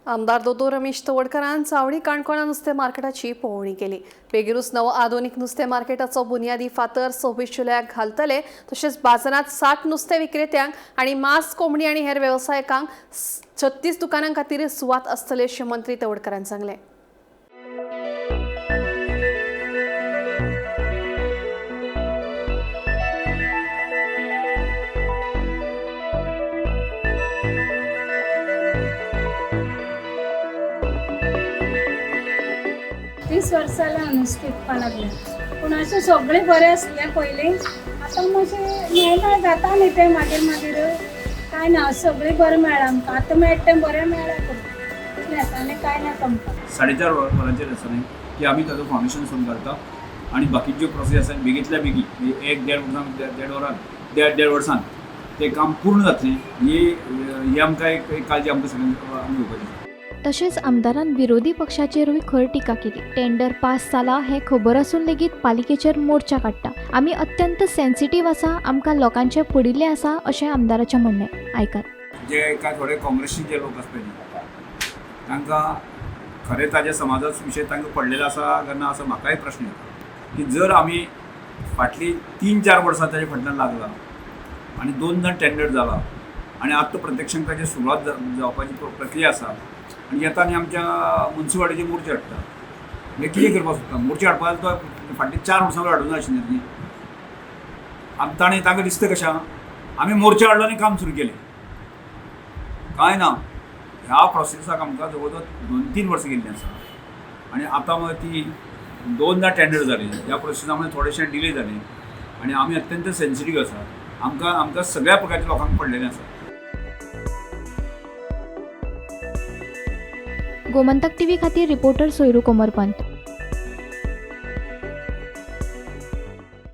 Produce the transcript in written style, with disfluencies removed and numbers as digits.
आमदार दोतोर रमेश तवडकरान चावडी काणकोणा नुस्तें मार्केटाची पळोवणी केली. बेगीनूच नवो आधुनीक नुस्तें मार्केटाचो बुन्यादी फातर 26 जुलयाक घालतले. तशेंच बाजारांत 60 नुस्तें विक्रेत्यांक आनी मांस, कोंबडी आनी हेर वेवसायिकांक 36 दुकानां खातीर सुवात आसतली अशें मंत्री तवडकरान सांगलें. तीस वर्सां जालें हांव नुस्तें विकपा लागलें, पूण अशें सगळें बरें आसलें पयलीं. आतां मातशें मेळना जाता न्ही तें मागीर मागीर कांय ना, सगळें बरें मेळ्ळां आमकां. आतां मेळटा तें बरें मेळ्ळां करून, आनी कांय ना आमकां. 4:30 वरांचेर आसतलें की आमी ताजो फावंडेशन सुरू घालता आनी बाकीच्यो प्रोसेस आसा बेगींतल्या बेगीन, म्हणजे एक देड वर्सान, देड वरान, देड देड वर्सान तें काम पूर्ण जातलें. ही ही आमकां एक काळजी आमकां सगळ्यांक आमी घेवपाची आसा. तशेंच आमदारान विरोधी पक्षाचेरूय खर टिका केली. टेंडर पास जाला हें खबर आसून लेगीत पालिकेचेर मोर्चा काडटा. आमी अत्यंत सेन्सिटीव आसा, आमकां लोकांचें पडिल्लें आसा अशें आमदाराचें म्हणणें. आयकात. जे काय थोडे काँग्रेसी जे लोक आसता न्ही, तांकां खरें ताजे समाजाचो विशय तांकां पडलेलो आसा काय ना असो म्हाकाय प्रश्न येता की जर आमी फाटलीं 3-4 वर्सां ताजे फाटल्यान लागला आनी 2 जाण टेंडर जाला आनी आतां तो प्रत्यक्षान ताजी सुरवात जावपाची प्रक्रिया आसा आनी येता आनी आमच्या मुन्सिपालिटीचे मोर्चे हाडटा. म्हणजे कितें करपाक सोदता? मोर्चे हाडपाक तो फाटलीं 4 वर्सां हाडूंक नाशिल्लें न्ही. आनी ताणें तांकां दिसता कशें आमी मोर्चा हाडलो आनी काम सुरू केलें. कांय ना, ह्या प्रोसेसाक आमकां जवळ जवळ 2-3 वर्सां गेल्लीं आसा आनी आतां मागीर ती 2दा टेंडर जाली. ह्या प्रोसेसा मुळे थोडेशें डिले जालें आनी आमी अत्यंत सेन्सिटीव आसा. आमकां आमकां सगळ्या प्रकारच्या लोकांक पडलेलें आसा. गोमंतक टीव्ही खातीर रिपोर्टर सोयरू कोमरपंत.